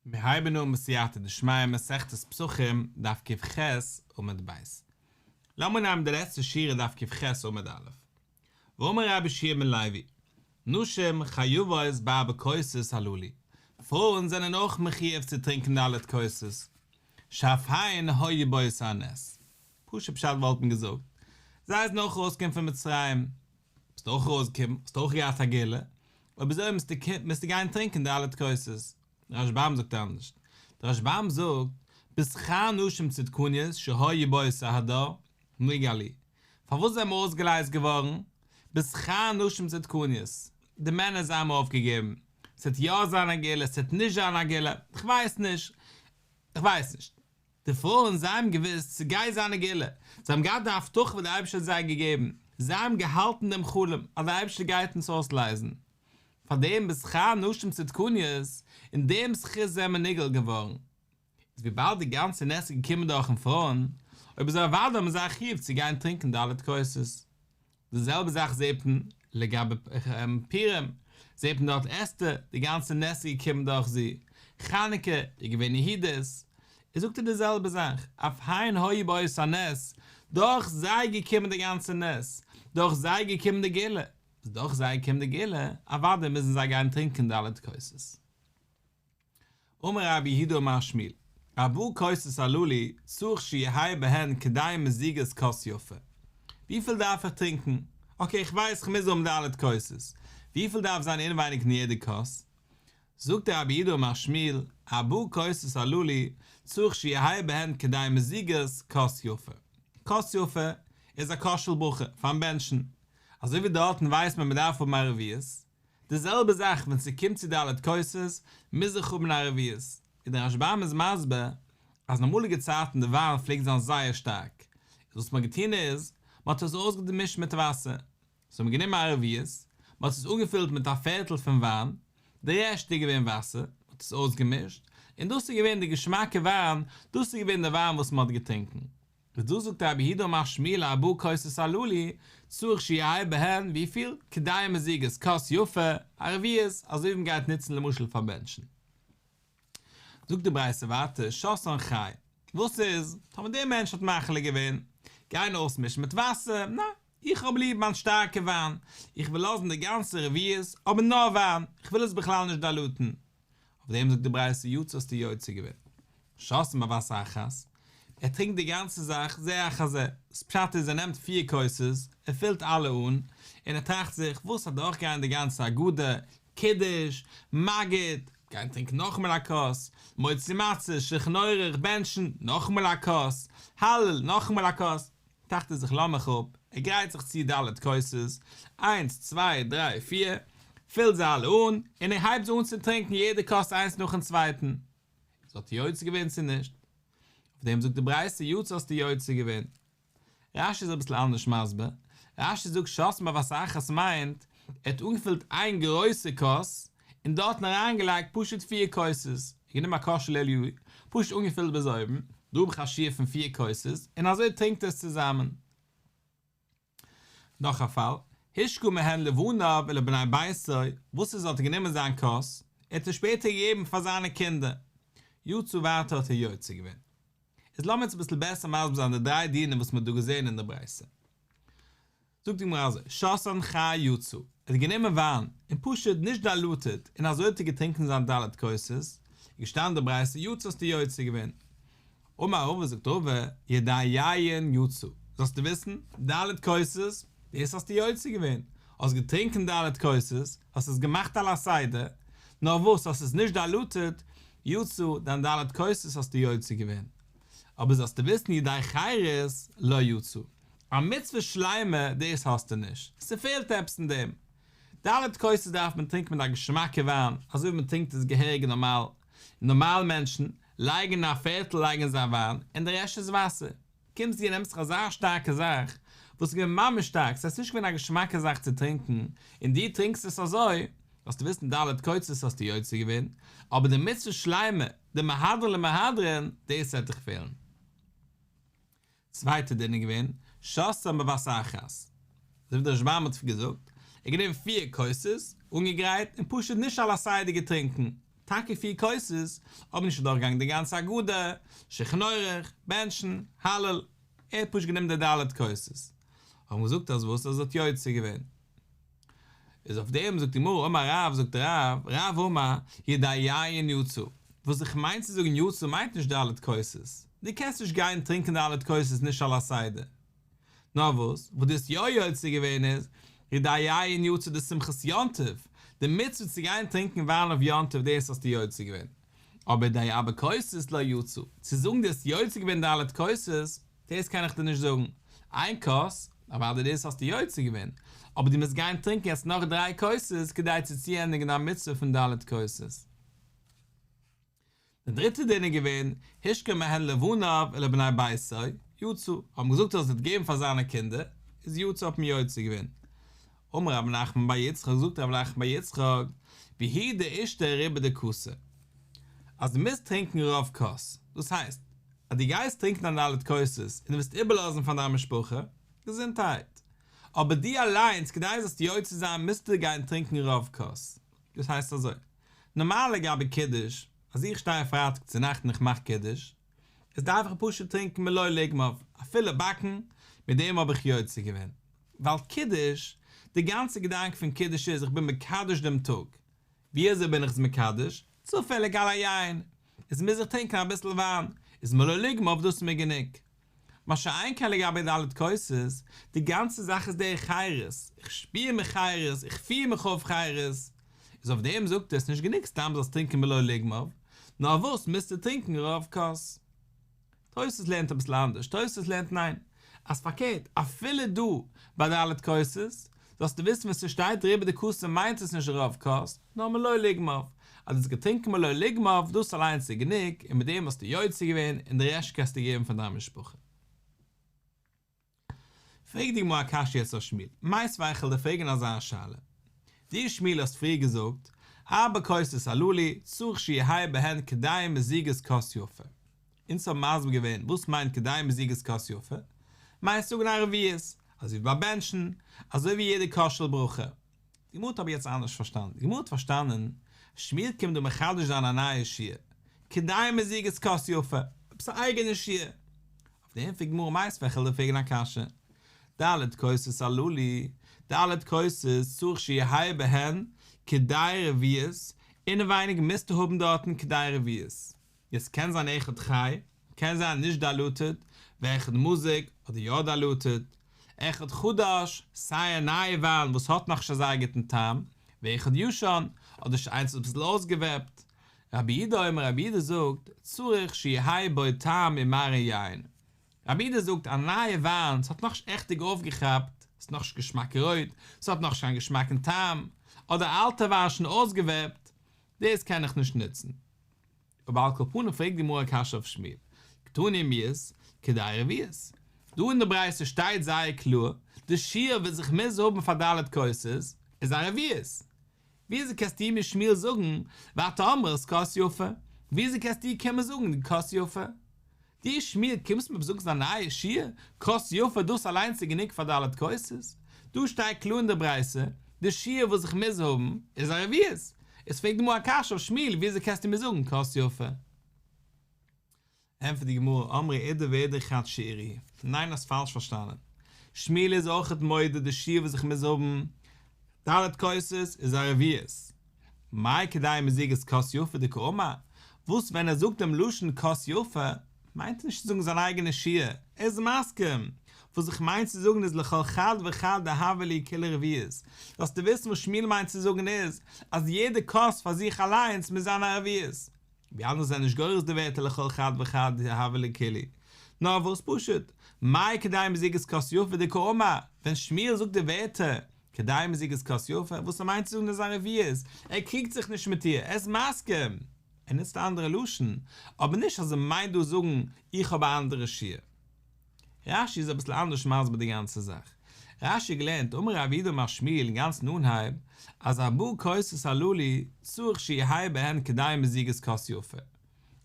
מיר הייבן אן בסייעתא דשמיא מסכת פסחים דף ק"ח עמוד ב'. לאמיר נעמען די לעצטע שורה דף ק"ח עמוד א'. ואמר רבי יהושע בן לוי, נשים חייבות בארבע כוסות הללו, פרויען זענען אויך מחיוב צו טרינקען ד' כוסות, שאף הן היו באותו הנס. פשוט פשט וואלט מען געזאגט, זיי זענען אויך ארויסגעקומען פון מצרים, ביסט אויך ארויסגעקומען, האסט אויך געהאט א גאולה, אויב אזוי מוזטו מוזטו גיין טרינקען ד' כוסות. דער רשב"ם זאגט אנדערש, דער רשב"ם זאגט, בשכר נשים צדקניות שהיו באותו הדור, נגאלו. פארוואס זענען מיר אויסגעלייזט געווארן? בשכר נשים צדקניות. די מענער זיי האבן אויפגעגעבן. ס'וועט יא זיין א גאולה, ס'וועט נישט זיין א גאולה, כ'ווייס נישט, כ'ווייס נישט. די פרויען זיי האבן געוואוסט ס'גייט זיין א גאולה, זיי האבן געהאט די הבטחה וואס דער אייבערשטער האט זיי געגעבן, זיי האבן געהאלטן דעם חלום אז דער אייבערשטער גייט אונז אויסלייזן, פאר דעם בשכר נשים צדקניות, אין דעם זכות זענען מיר נגאל געווארן. איז וויבאלד די גאנצע נס איז געקומען דורכן פרויען, אויב אזוי אוודאי האבן זיי א חיוב צו גיין טרינקען ד' כוסות. די זעלבע זאך זעט מען לגבי פורים, זעט מען דארט אסתר, די גאנצע נס איז געקומען דורך זי, חנוכה איז געווען יהודית, איז זאגט ער די זעלבע זאך, אף הן היו באותו הנס, דורך זיי געקומען די גאנצע נס, דורך זיי געקומען די גאולה, איז דורך זיי געקומען די גאולה, אוודאי מוזן זיי גיין טרינקען ד' כוסות. אמר רב יהודה אמר שמואל, ארבע כוסות הללו צריך שיהא בהן כדי מזיגת כוס יפה. וויפיל דארף איך טרינקען? אקעי איך ווייס איך מוז האבן ד' כוסות, וויפיל דארף זיין אינעווייניג אין יעדע כוס? זאגט רב יהודה אמר שמואל, ארבע כוסות הללו צריך שיהא בהן כדי מזיגת כוס יפה. כוס יפה איז א כוס של ברכה פארן בענטשן, אזוי ווי דארטן ווייסט מען מ'דארף האבן א רביעית, די זעלבע זאך ווען ס'קומט צו ד' כוסות, מוז איך האבן א רביעית, און דער רשב"ם איז מסביר אז אין אמאליגע צייטן די וויין פלעגט זיין זייער שטארק, איז וואס מ'האט געטון איז, מ'האט עס אויסגעמישט מיט וואסער, סאו מ'האט גענומען א רביעית, מ'האט עס אנגעפילט מיט א פערטל פון וויין, די רעשט איז געווען וואסער, מ'האט עס אויסגעמישט, און דאס איז געווען די געשמאקע וויין, דאס איז געווען די וויין וואס מ'האט געטרינקען. איז דא זאגט רב יהודה אמר שמואל ארבע כוסות הללו צריך שיהא בהן וויפיל כדי מזיגת כוס יפה א רביעית אזוי ווי מ'גייט נוצן למשל פאר בענטשן. זאגט די ברייתא ווייטער שתאן חי וואס איז טאמער דער מענטש האט מחליט געווען גיין אויסמישן מיט וואסער ניין איך האב ליב מיין שטארקע וויין איך וויל לאזן די גאנצע רביעית אבער נאר וויין איך וויל עס בכלל נישט דיילוטן אויף דעם זאגט די ברייתא יצא האסטו יוצא געווען. שתאן בבת אחת, ער טרינקט די גאנצע זאך זה אחר זה, דאס פשט איז ער נעמט פיר כוסות, ער פילט אלע אן, און ער טראכט זיך, וואס אדורכגיין די גאנצע הגדה, קידוש, מגיד, גיין טרינקן נאכאמאל א כוס, מוציא מצות, שולחן עורך, בענטשן, נאכאמאל א כוס, הלל, נאכאמאל א כוס, טראכט ער זיך לאמיך אפ, ער גרייט זיך צו ד' כוסות, איינס, צוויי, דריי, פיר, פילט זיי אלע אן, און ער הייבט זיי אן צו טרינקען יעדע כוס איינס נאכן צווייטן. איז האט ער יוצא געווען צו נישט? אויף דעם זאגט די ברייתא יצא האסטו יוצא געווען. רש"י איז אביסל אנדערש מסביר, רש"י זאגט שתאן בבת אחת מיינט, ער האט אנגעפילט איין גרויסע כוס, און דארטן אריינגעלייגט פשוט פיר כוסות, ער האט גענומען א כוס של אליהו, פשוט אנגעפילט ביז אויבן, דא האב איך א שיעור פון פיר כוסות, און אזוי טרינקט ער עס צוזאמען. נאך א פאל, השקה מהן לבניו ולבני ביתו, וואס איז האט ער גענומען זיין כוס, ער האט עס שפעטער געגעבן פאר זיינע קינדער, יצא ווייטער האט ער יוצא געווען. איז לאמיר יעצט אביסל בעסער מסביר זיין די דריי דינים וואס מען האט דא געזען אין די ברייתא. זאגט די גמרא אזוי, שתאן חי יצא, ער האט גענומען וויין, און פשוט נישט דיילוטעד, און אזוי האט ער געטרינקען זיין ד' כוסות, איז געשטאנען די ברייתא יצא האסטו יוצא געווען. אמר רבא זאגט רבא, ידי יין יצא, זאלסטו וויסן, ד' כוסות, דאס האסטו יוצא געווען, האסט געטרינקען ד' כוסות, האסט עס געמאכט על הסדר, נאר וואס האסט עס נישט דיילוטעד, יצא, דיין ד' כוסות האסטו יוצא געווען. אבער זאלסטו וויסן ידי חירות לא יצא, א מצוה שלימה דאס האסטו נישט, ס'פעלט עפעס אין דעם. ד' כוסות דארף מען טרינקען מיט א געשמאקע וויין, אזוי ווי מען טרינקט עס געהעריג נארמאל, נארמאל מענטשן לייגן א פערטל לייגן זיי וויין און די רעשט איז וואסער. קומסט דו און נעמסט זיך אזא שטארקע זאך, וואס איז געווען ממש שטארק, ס'הייסט נישט געווען א געשמאקע זאך צו טרינקען, און דו טרינקסט עס אזוי, זאלסטו וויסן ד' כוסות האסטו יוצא געווען, אבער די מצוה שלימה, די מהדרין למהדרין, דאס וועט דיך פעלן. צווייטע דין איז געווען, שתאן בבת אחת. אזוי ווי דער רשב"ם האט געזאגט, ער האט גענומען פיר כוסות, אנגעגרייט, און פשוט נישט על הסדר געטרינקען. טאקע פיר כוסות, אבער נישט אדורכגעגאנגען די גאנצע הגדה, שולחן עורך, בענטשן, הלל, ער האט פשוט גענומען די ד' כוסות. האט מען געזאגט אז וואס? אז ער האט יוצא געווען. איז אויף דעם זאגט די גמרא אמר רב, זאגט רב, רב אמר, ידי יין יצא, וואס איך מיין צו זאגן יצא מיינט נישט ד' כוסות, דו קענסט נישט גיין טרינקען ד' כוסות נישט על הסדר, נאר וואס, וואס דו האסט יא יוצא געווען איז, ידי יין יצא די שמחת יום טוב, די מצוה צו גיין טרינקען וויין אויף יום טוב דאס האסטו יוצא געווען, אבער ידי ארבע כוסות לא יצא, צו זאגן דו האסט יוצא געווען ד' כוסות, דאס קען איך דיר נישט זאגן, איין כוס, אוודאי דאס האסטו יוצא געווען, אבער דו מוזט גיין טרינקען יעצט נאך דריי כוסות כדי צו צוענדיגן דיין מצוה פון ד' כוסות. די דריטע דין איז געווען, השקה מהן לבניו ולבני ביתו, יצא, האט מען געזאגט אז ער האט געגעבן פאר זיינע קינדער, איז יצא האט מען יוצא געווען. אמר רב נחמן בר יצחק, זאגט רב נחמן בר יצחק, והוא דאישתי רובא דכסא, אז דו מוזט טרינקען רוב כוס, דאס הייסט, אז דו גייסט טרינקען א ד' כוסות און דו וועסט איבערלאזן פאר דיין משפחה, געזונטהייט. אבער דו אליינס, כדי זאלסט יוצא זיין מוזטו גיין טרינקען רוב כוס. דאס הייסט אזוי, נארמאל לגבי קידוש, אז איך שטיי אויף פרייטאג צו נאכט און איך מאך קידוש, איז דארף איך פשוט טרינקען מלא לוגמיו, א פולע באקן, מיט דעם האב איך יוצא געווען. ווייל קידוש, די גאנצע געדאנק פון קידוש איז איך בין מקדש דעם טאג. ווי אזוי בין איך עס מקדש? צופעליג על היין. איז מוז איך טרינקען אביסל וויין, איז מלא לוגמיו דאס איז מיר גענוג. מה שאין כן לגבי ד' כוסות, די גאנצע זאך איז דרך חירות, איך שפיר מיך חירות, איך פיר מיך אויף חירות, איז אויף דעם זאגט ער עס איז נישט גענוג סתם זאלסט טרינקען מלא לוגמיו, נאר וואס מוזטו טרינקען רוב כוס. תוס' לערנט אביסל אנדערש, תוס' לערנט ניין, אז פארקערט, אפילו דא ביי ד' כוסות, זאלסטו וויסן ווען ס'שטייט רובא דכסא מיינט עס נישט רוב כוס, נאר מלא לוגמיו, אז דו האסט געטרינקען מלא לוגמיו, דאס אליינס איז גענוג, און מיט דעם האסטו יוצא געווען, און די רעשט קענסטו געבן פאר דיין משפחה. פרעגט די גמרא א קשיא יעצט אויף שמואל, מיתיבי איך וועל דיר פרעגן אזא שאלה, דו שמואל האסט פריער געזאגט, ארבע כוסות הללו צריך שיהא בהן כדי מזיגת כוס יפה, אונז האבן מסביר געווען וואס מיינט כדי מזיגת כוס יפה, מיינט זאגן א רביעית, אזוי ווי ביי בענטשן, אזוי ווי יעדע כוס של ברכה. די גמרא האט אבער יעצט אנדערש פארשטאנען, די גמרא האט פארשטאנען, שמואל קומט דא מחדש זיין א נייע שיעור, כדי מזיגת כוס יפה, עפעס א אייגענע שיעור. אויף דעם פרעגט די גמרא מיתיבי איך וועל דיר פרעגן א קשיא, ד' כוסות הללו, ד' כוסות צריך שיהא בהן כדי רביעית, אינעווייניג מוזטו האבן דארטן כדי רביעית. יעצט קען זיין אחד חי, קען זיין נישט דיילוטעד, ואחד מזוג, אדער יא דיילוטעד, אחד חדש, סיי א נייע וויין וואס האט נאכנישט אזא גוטן טעם, ואחד ישן, אדער שוין איינס וואס איז אביסל אויסגעוועפט. רבי יהודה אומר רבי יהודה זאגט, צריך שיהא בו טעם ומראה יין. רבי יהודה זאגט, א נייע וויין, ס'האט נאכנישט עכטיג אויפגעכאפט, ס'איז נאכנישט געשמאק רויט, ס'האט נאכנישט קיין געשמאקן טעם, אדער א אלטע וויין שוין אויסגעוועפט, דאס קען איך נישט נוצן. אבער על כל פנים פרעגט די גמרא א קשיא אויף שמואל, קתני מיהת, כדי רביעית. דא אין די ברייתא שטייט זייער קלאר, די שיעור וואס איך מוז האבן פאר ד' כוסות איז א רביעית. וויאזוי קענסטו מיר שמואל זאגן ואת אמרת כוס יפה? וויאזוי קענסטו קומען זאגן כוס יפה? דו שמואל קומסט מיר זאגן א נייע שיעור, כוס יפה דאס אליינס איז גענוג פאר ד' כוסות? דא שטייט קלאר אין די ברייתא, די שיעור וואס איך מוז האבן איז א רביעית, איז פרעגט די גמרא א קשיא אויף שמואל וויאזוי קענסטו מיר זאגן כוס יפה? ענטפערט די גמרא, אמרי אידי ואידי חד שיעורא הוא, ניין האסט פאלש פארשטאנען, שמואל איז אויכעט מודה די שיעור וואס איך מוז האבן ד' כוסות איז א רביעית, מאי כדי מזיגת כוס יפה דקאמר, וואס ווען ער זאגט דעם לשון כוס יפה, מיינט ער נישט צו זאגן זיין אייגענע שיעור, ער איז מסכים, וואס איך מיין צו זאגן איז לכל חד וחד דהוה להו כולהו רביעית, זאלסטו וויסן וואס שמואל מיינט צו זאגן איז, אז יעדע כוס פאר זיך אליינס מוז זיין א רביעית. ווי אנדערע זענען נישט גורס די ווערטער לכל חד וחד דהוה להו כולהו. נאר וואס פשוט, מאי כדי מזיגת כוס יפה דקאמר, ווען שמואל זאגט די ווערטער כדי מזיגת כוס יפה, וואס ער מיינט צו זאגן איז א רביעית, ער קריגט זיך נישט מיט דיר, ער איז מסכים, ער נוצט א אנדערע לשון, אבער נישט אז ער מיינט דא זאגן איך האב א אנדערע שיעור. רש"י איז אביסל אנדערש מסביר די גאנצע זאך. רש"י געלערנט אמר רב יהודה אמר שמואל אין גאנצן אנהייב, אז ארבע כוסות הללו צריך שיהא בהן כדי מזיגת כוס יפה.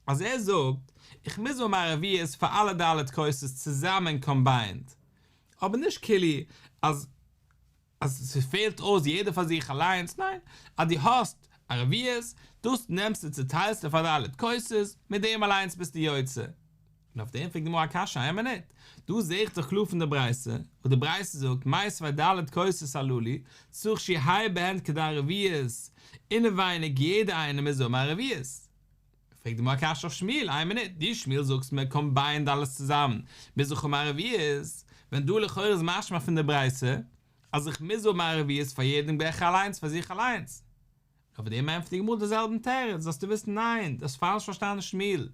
אז ער זאגט, איך מוז האבן א רביעית פאר אלע ד' כוסות צוזאמען קאמביינד. אבער נישט כאילו אז אז ס'פעלט אויס יעדער פאר זיך אליינס, ניין, אז דו האסט א. א רביעית, דאס נעמסטו צוטיילסטו פאר ד' כוסות, מיט דעם אליינס ביסטו יוצא. און אויף דעם פרעגט די גמרא א קשיא, איין מינוט, דא זעה איך דאך קלאר פון די ברייתא, וואס די ברייתא זאגט, מיתיבי ד' כוסות הללו, צריך שיהא בהן כדי רביעית, אינעווייניג יעדע איינע מוז האבן א רביעית. פרעגט די גמרא א קשיא אויף שמואל, איין מינוט, דו שמואל זאגסט מען קאמביינד אלעס צוזאמען, מוז איך האבן א רביעית, ווען דא לכאורה איז משמע פון די ברייתא, אז איך מוז האבן א רביעית פאר יעדן בעכער אליינס פאר זיך אליינס. אויף דעם ענטפערט די גמרא די זעלבן תירוץ, זאלסטו וויסן ניין, דו האסט פאלש פארשטאנען שמואל.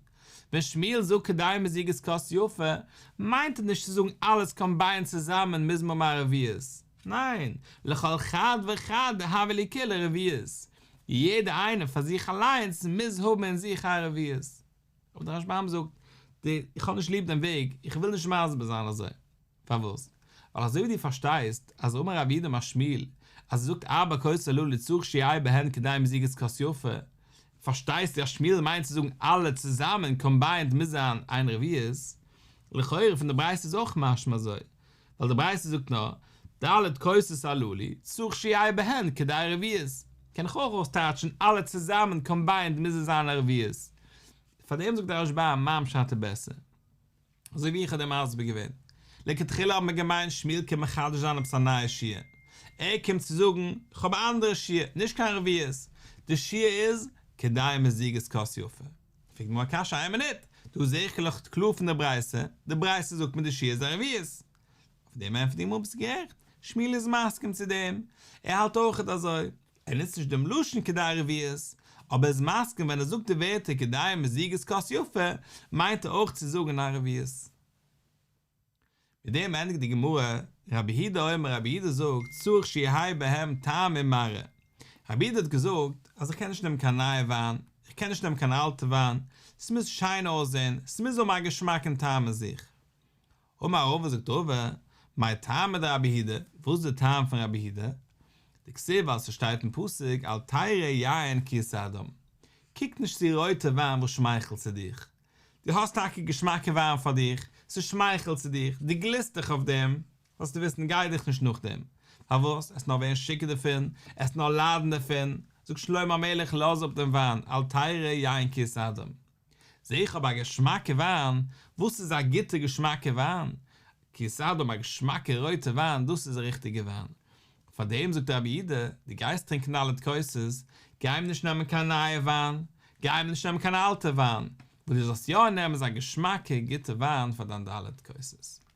ווען שמואל זאגט כדי מזיגת כוס יפה, מיינט ער נישט צו זאגן אלעס קאמביינד צוזאמען מוז מען האבן א רביעית, ניין, לכל חד וחד דהוה להו כולהו רביעית, יעדע איינער פאר זיך אליינס מוז האבן אין זיך א רביעית. אבער דער רשב"ם זאגט, איך האב נישט ליב דעם וועג, איך וויל נישט מסביר זיין אזוי. פארוואס? ווייל אזוי ווי דו פארשטייסט אז אמר רב יהודה אמר שמואל אז ער זאגט ארבע כוסות הללו צריך שיהא בהן כדי מזיגת כוס יפה, פארשטייסטו אז שמואל מיינט צו זאגן אלע צוזאמען קאמביינד מוז זיין איין רביעית, לכאורה פון די ברייתא איז אויך משמע אזוי, ווייל די ברייתא זאגט נאר ד' כוסות הללו צריך שיהא בהן כדי רביעית, קען איך אויך אויסטייטשן אלע צוזאמען קאמביינד מוז עס זיין א רביעית, פארדעם זאגט דער רשב"ם מיין פשט איז בעסער. אזוי ווי איך האב דיר מסביר געווען, לכתחילה האט מען געמיינט שמואל קומט מחדש זיין עפעס א נייע שיעור, ער קומט צו זאגן, איך האב א אנדערע שיעור, נישט קיין רביעית, די שיעור איז כדי מזיגת כוס יפה. פרעגט די גמרא א קשיא, איין מינוט, דא זעה איך דאך קלאר פון די ברייתא, די ברייתא זאגט מיר די שיעור איז א רביעית. אויף דעם ענטפערט די גמרא ביסט גערעכט, שמואל איז מסכים צו דעם, ער האלט אויכעט אזוי, ער נוצט נישט דעם לשון כדי רביעית, אבער ער איז מסכים ווען ער זאגט די ווערטער כדי מזיגת כוס יפה, מיינט ער אויך צו זאגן א רביעית. מיט דעם ענדיגט די גמרא, רבי יהודה אומר רבי יהודה זאגט צריך שיהא בהם טעם ומראה, רבי יהודה האט געזאגט אז איך קען נישט נעמען קיין נייע וויין, איך קען נישט נעמען קיין אלטע וויין, ס'מוז שיין אויסזען, ס'מוז האבן א געשמאק און טעם אין זיך. אמר רבא זאגט רבא, מאי טעמא דרבי יהודה, וואס איז די טעם פון רבי יהודה? דכתיב ווייל ס'שטייט אין פסוק אל תראה יין כי יתאדם, קוק נישט צו רויטע וויין וואס שמייכלט צו דיך, דו האסט טאקע געשמאקע וויין פאר דיך, ס'שמייכלט צו דיך, דו גליסט דיך אויף דעם, זאלסטו וויסן גיי דיך נישט נאך דעם, פארוואס? עסט נאר ווערן שיכור דערפון, עסט נאר ליידן דערפון, זאגט שלמה המלך לאז אפ דעם וויין, אל תראה יין כי יתאדם. זע איך אבער א געשמאקע וויין, וואס איז א גוטע געשמאקע וויין? כי יתאדם א געשמאקע רויטע וויין, דאס איז א ריכטיגע וויין. פאר דעם זאגט רבי יהודה, דו גייסט טרינקען ד' כוסות, גיי אים נישט נעמען קיין נייע וויין, גיי אים נישט נעמען קיין אלטע וויין, וואס דו זאלסט יא נעמען איז א געשמאקע גוטע וויין פאר דיין ד' כוסות.